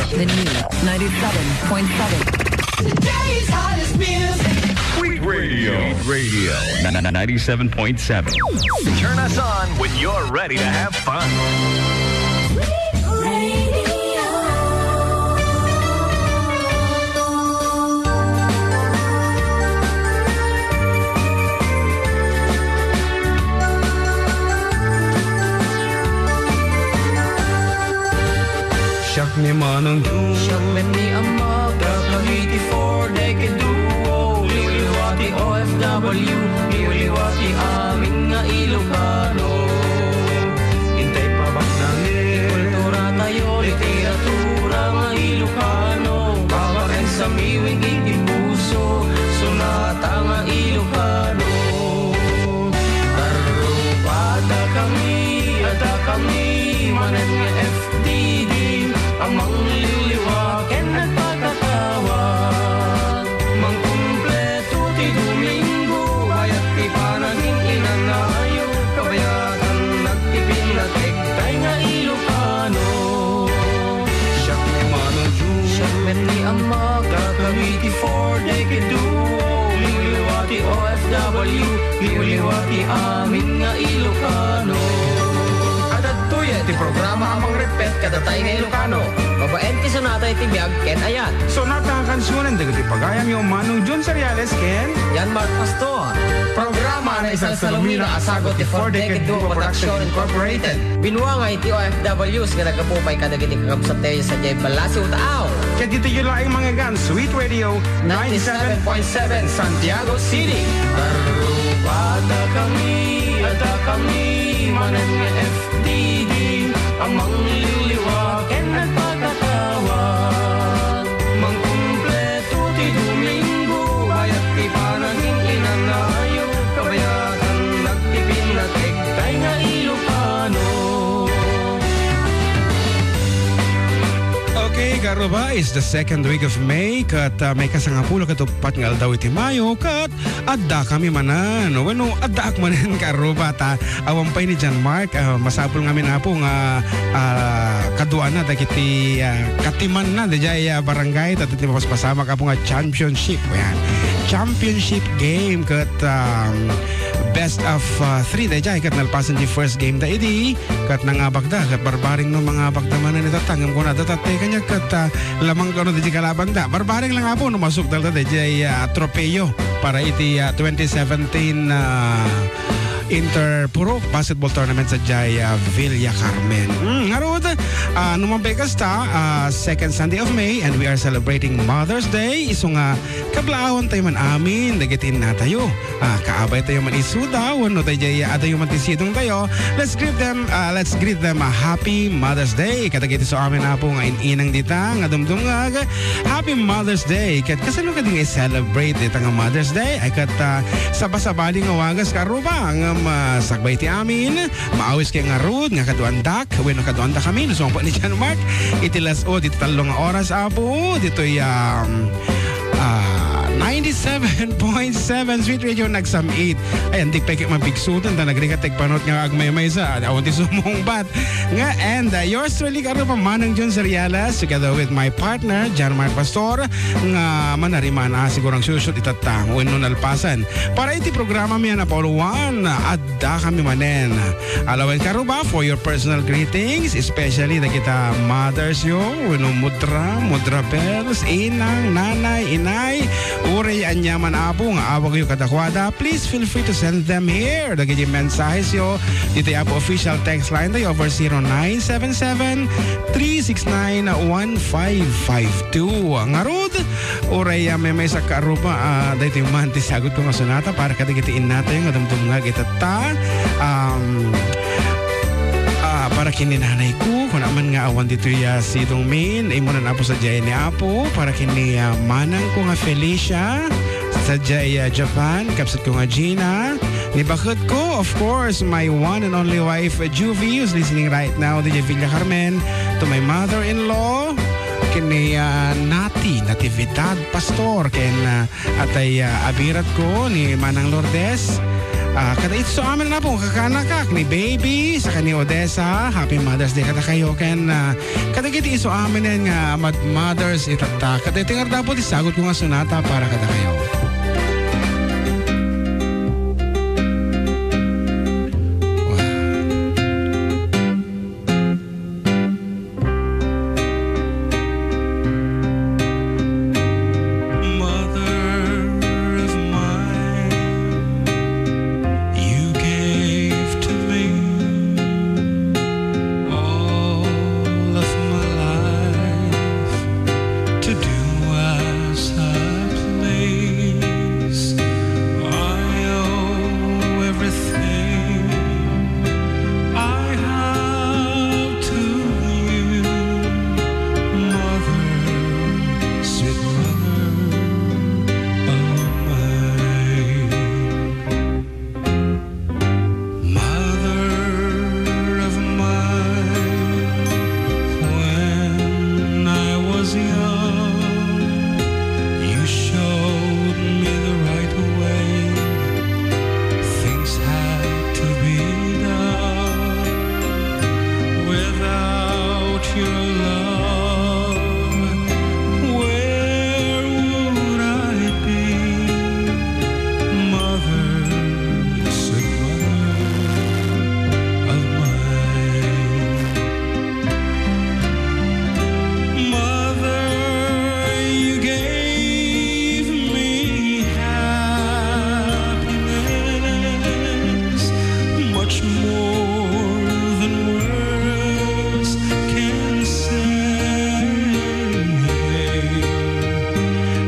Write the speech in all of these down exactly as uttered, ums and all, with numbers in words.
The new ninety-seven point seven. Today's hottest music. Sweet Radio. Sweet Radio. Na, na, na, ninety-seven point seven. Turn us on when you're ready to have fun. Sweet Radio. Siak ni Manong Jun. Siak met ni Ammak, Cavite four decade duo. Liwliwa ti O F W, liwliwa ti amin nga Ilocano. Intay pabaknangen ti kultura tayo, literatura nga Ilocano. Babaen sa miwing iti puso, sonata nga Ilocano. Tarupata kami, adda kami manen nga F T D, a mangliwliwa ken nagpakatawa. Mangkumpleto ti Domingo, bayat ti panagin-inanayo, kabayatan nagtipin nateg tay nga Ilocano. Siak ni Manong Jun. Siak met ni Ammak, Cavite four decade duo. Liwliwa ti O F W, liwliwa ti amin nga Ilocano. Adda daytoy ti programa a mangreppet kadatay nga Ilocano. Babaen ti sonata iti biag ken ayat. Sonata nga kansionen dagiti pagayamyo, Manong Jun Seriales ken Jan Mark Pastor. Programa a naisalsalumina a sagut ti Four Decade Duo Production Incorporated. Binuangay ti O F Ws nga naggapu pay kadagiti kakabsat tayo sadiay Balasiw, Taaw. Ket ditoy laeng mangngeggan, Sweet Radio ninety-seven point seven Santiago City. Tarupata kami, adda kami manen nga F T D, a mangliwliwa ken nagpakatawa. Mangkumpleto ti Domingo, bayat ti panagin-inanayo, kabayatan nagtipin nateg tay nga Ilocano. Okay, karuba, is the second week of May, ket, ah, maikasangapulo ket uppat nga aldaw iti Mayo, ket adda kami manen, wenno addaak manen, karuba, ta awan pay ni Jan Mark, ah, masapul ngamin, Apo, nga, ah, kaduana dagiti, ah, katimanna daydiay, ah, barangay, ta ti mapaspasamak, Apo, nga championship, ayan. Championship game ket, um, best of, ah, three daydiay ket nalpasen ti first game da idi ket nangabakda ket barbareng no mangabakda manen itatta ngem kunada tatta kaniak ket, ah, lamang kano daydiay kalabanda. Barbareng lang, Apo, no masukdalda daydiay, ah, tropeo para iti, ah, twenty seventeen, ah, Inter Purok Basketball Tournament sadiay, ah, Villa Carmen. Mm, ngarud, ah, no mabay kasta, ah, second Sunday of May and we are celebrating Mother's Day. Isu nga kablaawan tayo man amin dagiti innatayo. Ah, kaabay tayo man isuda, wenno daydiay adayo man ti sidong tayo. Let's greet them, ah, let's greet them a happy Mother's Day. Kadagiti so amin, Apo, nga in-inang dita nga dumdumngeg. Happy Mother's Day. Ket kasano kadi nga i-celebrate dita nga Mother's Day? Ay ket, ah, sabasabali nga wagas, karuba, ngem, ah, sakbay ti amin, maawis kay ngarud nga kaduandak wenno kaduanda kami, no sumangpet ni Jan Mark, iti las-, o, ditoy tallo nga oras, Apo, ditoy, um, ah, ninety-seven point seven Sweet Radio nagsam-it. Ay, andik pay ket mabigsutan ta nagrika ti panot nga agmaymaysa. Awan ti sumungbat. Nga, and, uh, yours truly, karuba, Manong Jun Seriales, together with my partner, Jan Mark Pastor, nga manariman, ah, siguro ang susunod itatta, wenno nalpasan. Para iti programa mi a napauluan, adda kami manen. Alawen, karuba, for your personal greetings, especially dagita mothers yo, wenno mudra, mudra bells, inang, nanay, inay, uray aniaman, Apo, nga awagyo kadakuada, please feel free to send them here. Dagiti mensahes yo, ditoy Apo official text line tayo over zero nine seven seven, three six nine, one five five two. Ngarud, uray, ah, maymaysa, karuba, ah, daytoy man ti sagut ko nga sonata para kadagiti innatayo nga dumdumngeg itatta. Um, ah, para ken ni nanay ko, kuna man nga awan ditoy, ah, sidong min, imunan, Apo, sadiay ni Apo, para ken ni, ah, manang ko nga Felicia, sadiay, ah, Japan, kabsat ko nga Gina, ni baket ko, of course, my one and only wife, uh, Juvie, who's listening right now, daydiay Villa Carmen, to my mother-in-law, ken ni, uh, Nati, Natividad Pastor, ken, uh, atay, uh, abirat ko ni Manang Lourdes, Ah, kada isuamin na po, kakanakak ni Baby, saka ni Odessa, Happy Mother's Day kadakayo, ken, ah, kadagiti isuamin nga mad-, mothers itatta. Kada iti nga dapat isagot ko nga sonata para kadakayo. Wow. Mother of mine, you gave to me all of my life to do as I please. I owe everything I have to you, mother, sweet mother of mine. Mother of mine, when I was young, you showed me the right way. Things had to be done. Without your love, where would I be? Mother, sweet mother of mine. Mother, you gave me happiness, much more than words can say.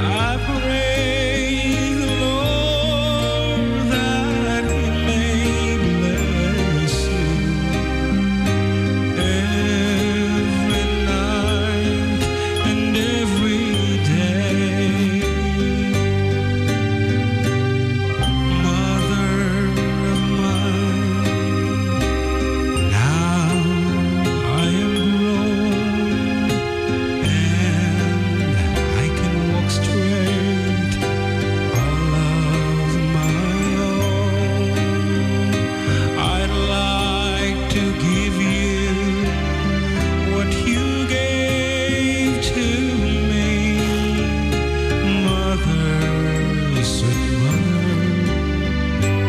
I pray the Lord that He may bless you every night and every day. Mother of mine, now I am grown and I can walk straight all of my own. I'd like to give you what you gave to me, mother, sweet mother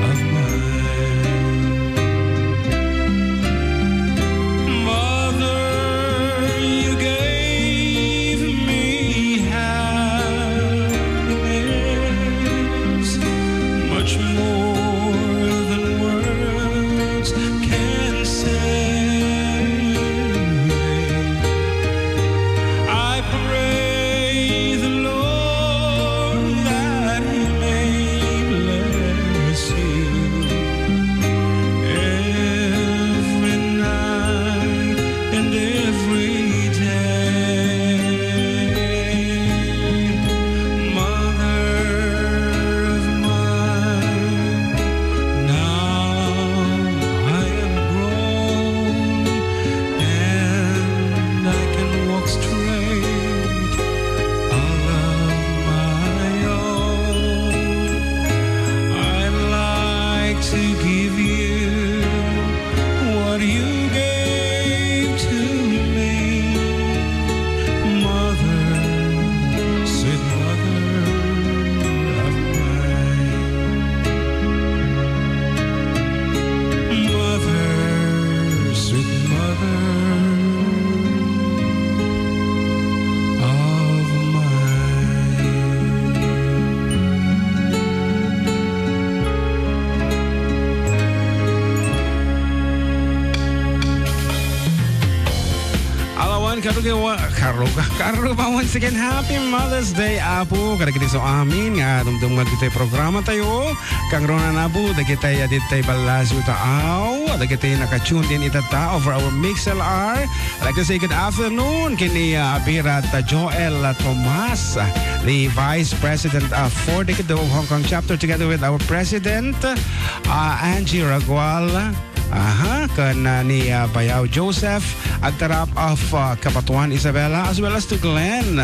of mine. Mother, you gave me happiness, much more than words can say. I pray the Lord that He may bless you every night and every day. Mother of mine, now I am grown and I can walk straight all of my own. I'd like to give you what you gave to me, mother, sweet mother of mine. Mother, sweet mother of mine. Alawan, karugawa-, karuga-, karuba, once again, happy Mother's Day, Apo. Kadagiti isuamin nga dumdumngeg iti programa tayo. Kangruna, Apo, dagiti, ah, ditoy ballasiw taaw, dagiti naka-tune in itatta over our Mix L R. I'd like to say good afternoon ken ni, ah, Abirat, ah, Joel, ah, Tomas, ah, the Vice President, ah, for the Kiddo Hong Kong Chapter, together with our President, ah, Angie Ragual. Aha, ken, ah, ni, ah, Bayaw Joseph, agtarap of, ah, Kabatuan Isabela, as well as to Glenn.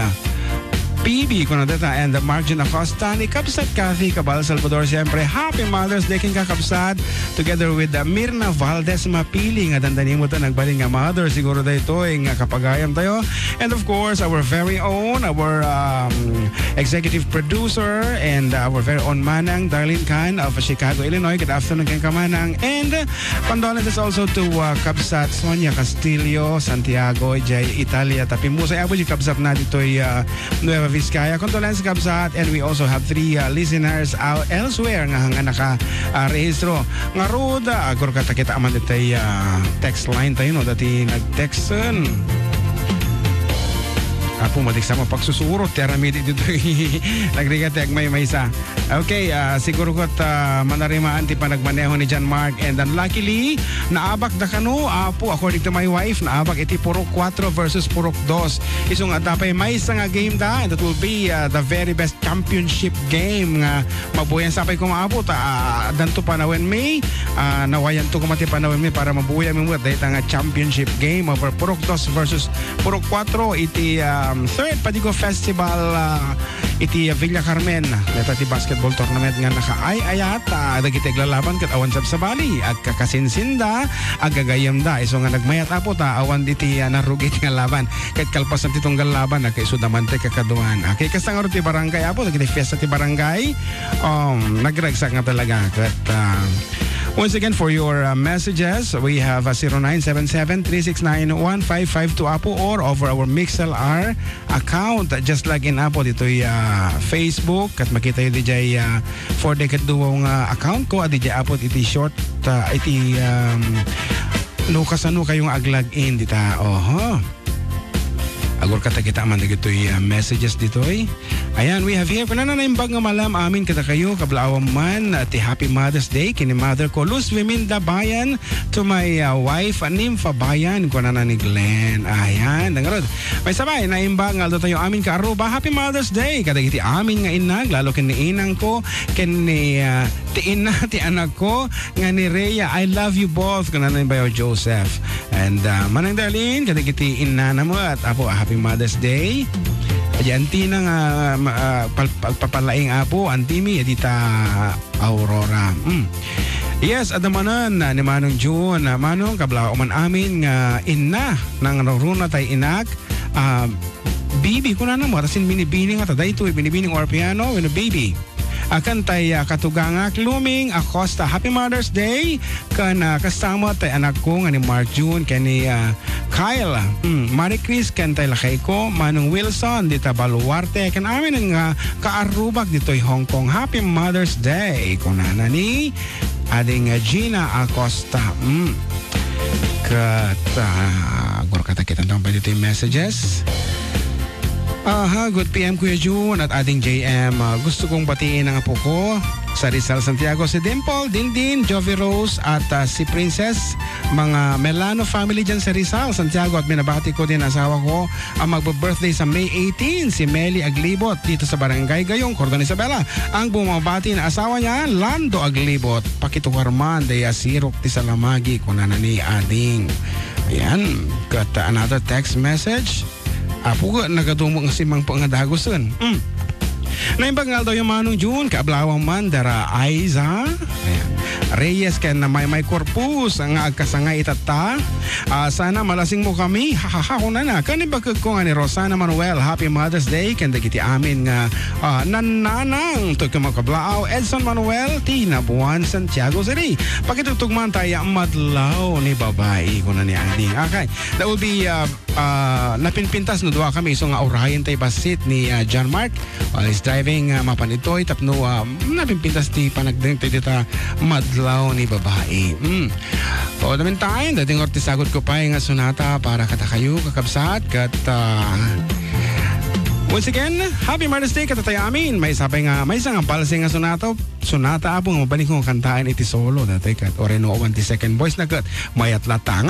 P B, kuno deta, and Mark Jun Acosta, ni Kabsat Kathy Cabal Salvador, siyempre, Happy Mother's Day ken kakabsat, together with, uh, Mirna Valdez Mapili, nga dandani mo ta nagbalin nga mother, siguro daytoy nga kapagayam tayo. And of course, our very own, our, um, executive producer, and our very own Manang Darlene Khan of Chicago, Illinois. Good afternoon, ken kamanang. And, uh, condolences also to, uh, Kabsat Sonia Castillo, Santiago, jay Italia. Tapimusay apo di Kabsat na ditoy, uh, Nueva Vizcaya. Condolences, Kabsat. And we also have three, uh, listeners out elsewhere nga, nga naka, uh, rehistro. Ngarud, uh, agurka ta kita aman ditoy, uh, text line tayo, no? Dati nag-text, uh, Apo, matik sa mapagsusurot ti aramid ditoy. Nagrigat ti agmaymaysa. Okay, ah, siguro ket, ah, manarimaan ti panagmaneho ni John Mark. And unluckily, naabak da kano, apo, according to my wife, naabak iti purok kuatro versus purok dos. Isu nga adda pay maysa nga game da, and that will be, ah, the very best championship game nga mabuyan. Sapay koma, apo, ta, ah, addanto panawenmi, ah, nawayanto koma ti panawenmi para mabuyanmi met dayta nga championship game over purok dos versus purok kuatro iti, um, third Padigo Festival, ah, iti Villa Carmen. Dayta ti basketball tournament nga nakaay-ayat, ah, dagiti aglalaban ket awan sabsabali, agkakasinsinda, agagayemda. Isu nga nagmayat, apo, ta awan iti, ah, narugit nga laban. Ket kalpasan ti tunggal laban, ah, kaisu da man ti kakaduan. Okay, kasta ngarud ti barangay, apo, dagiti fiesta ti barangay, um, nagragsak nga talaga. Ket, ah, once again, for your, uh, messages, we have, uh, zero nine seven seven, three six nine, one five five two, apo, or over our MixLR account. Just log in, apo, ditoy, uh, Facebook, ket makitayo dijay, uh, for the kaduwa nga account ko, adi dijay, apo, iti short, uh, iti, um, no kasano kayo nga ag-log in dita. Oho. Agurka ta kita man dagitoy, ah, messages ditoy. Ayan, we have here, kunana naimbag nga malem amin kadakayo, kablaawam man, ah, ti Happy Mother's Day, ken ni mother ko, Luz Viminda Bayan, to my, ah, wife, Nympha Bayan, kunana ni Glenn. Ayan, dangarod. Maysa pay, naimbag nga aldaw tayo amin ka Aruba. Happy Mother's Day, kadagiti amin nga innag, lalo ken ni inang ko, ken ni, ah, ti inna, ti anak ko, nga ni Rhea, "I love you both," kunana ni Bayaw Joseph. And, ah, Manang Darlene, kadagiti innana met, apo, happy Mother's Day. Adi antina nga, ma-, ah, pal-, pagpapalaing, apo, antimi, adi ta Aurora. Mm. Yes, adda manen, ah, ni Manong June. Ah, Manong, kablaawam man amin nga inna, nangruna tay inak. Ah, baby, kunana mo, atasin binibini nga ta, daytoy, binibini or piano, wenno baby. Ah, ken tay, ah, katugangak, Luming Acosta. Happy Mother's Day. Ken, ah, kasta met tay anakko nga ni Mark June, ken ni, ah, Kyle. Mm, Marie Chris, ken tay lakayko, Manong Wilson, dita Baluarte, ken amin nga kaarrubak ditoy Hong Kong. Happy Mother's Day, kunana ni Ading Gina Acosta. Mm. Ket, ah, agurka ta kitan pay ditoy messages. Aha, good P M, Kuya Jun at Ading J M. Ah, gusto kong batiin ang apo ko sa Rizal, Santiago, si Dimple, Dindin, Jovi Rose, at, ah, si Princess, mga Melano family dyan sa Rizal, Santiago, at binabati ko din asawa ko ang magbe-birthday sa May eighteen, si Meli Aglibot, dito sa Barangay Gayong, Cordon Isabela. Ang bumabati na asawa niya, Lando Aglibot, pakitukar man, daya sirok ti salamagi, kunana ni Ading. Ayan, got another text message. Apo, nagadumo nga si Mang Pangadagusen. Mm. Naimbag nga aldaw yung Manong June, kaablawan man, dara Aiza. Ayan. Reyes ken na may may korpus nga agkasangay itatta. Ah, sana malasing mo kami. Hahaha, kunana. Ken imbagko nga ni Rosana Manuel, Happy Mother's Day. Ken dagiti amin nga, ah, nannanang. Tukyo makablaaw, Edson Manuel, Tina Buan, Santiago City. Pakitugtugman tayo, Madlaw ni Babae, kuna ni Ading. Okay. That will be, uh, uh, napinpintas no dua kami iso nga urayen tay bassit ni, uh, John Mark while he's driving, uh, mapan itoy tapno, uh, napinpintas ti panagdeng ti dita Madlaw ni Babae. Mm. For the meantime, dating orti sagot ko pa nga sonata para katakayo, kakabsat, kat, uh, once again, Happy Mother's Day, katatayo amin. May sabay nga, may isang balse nga sonata, sonata apo nga mabalik kong kantaan iti solo, dati kat, or no, one ti second voice na kat, may atlatang.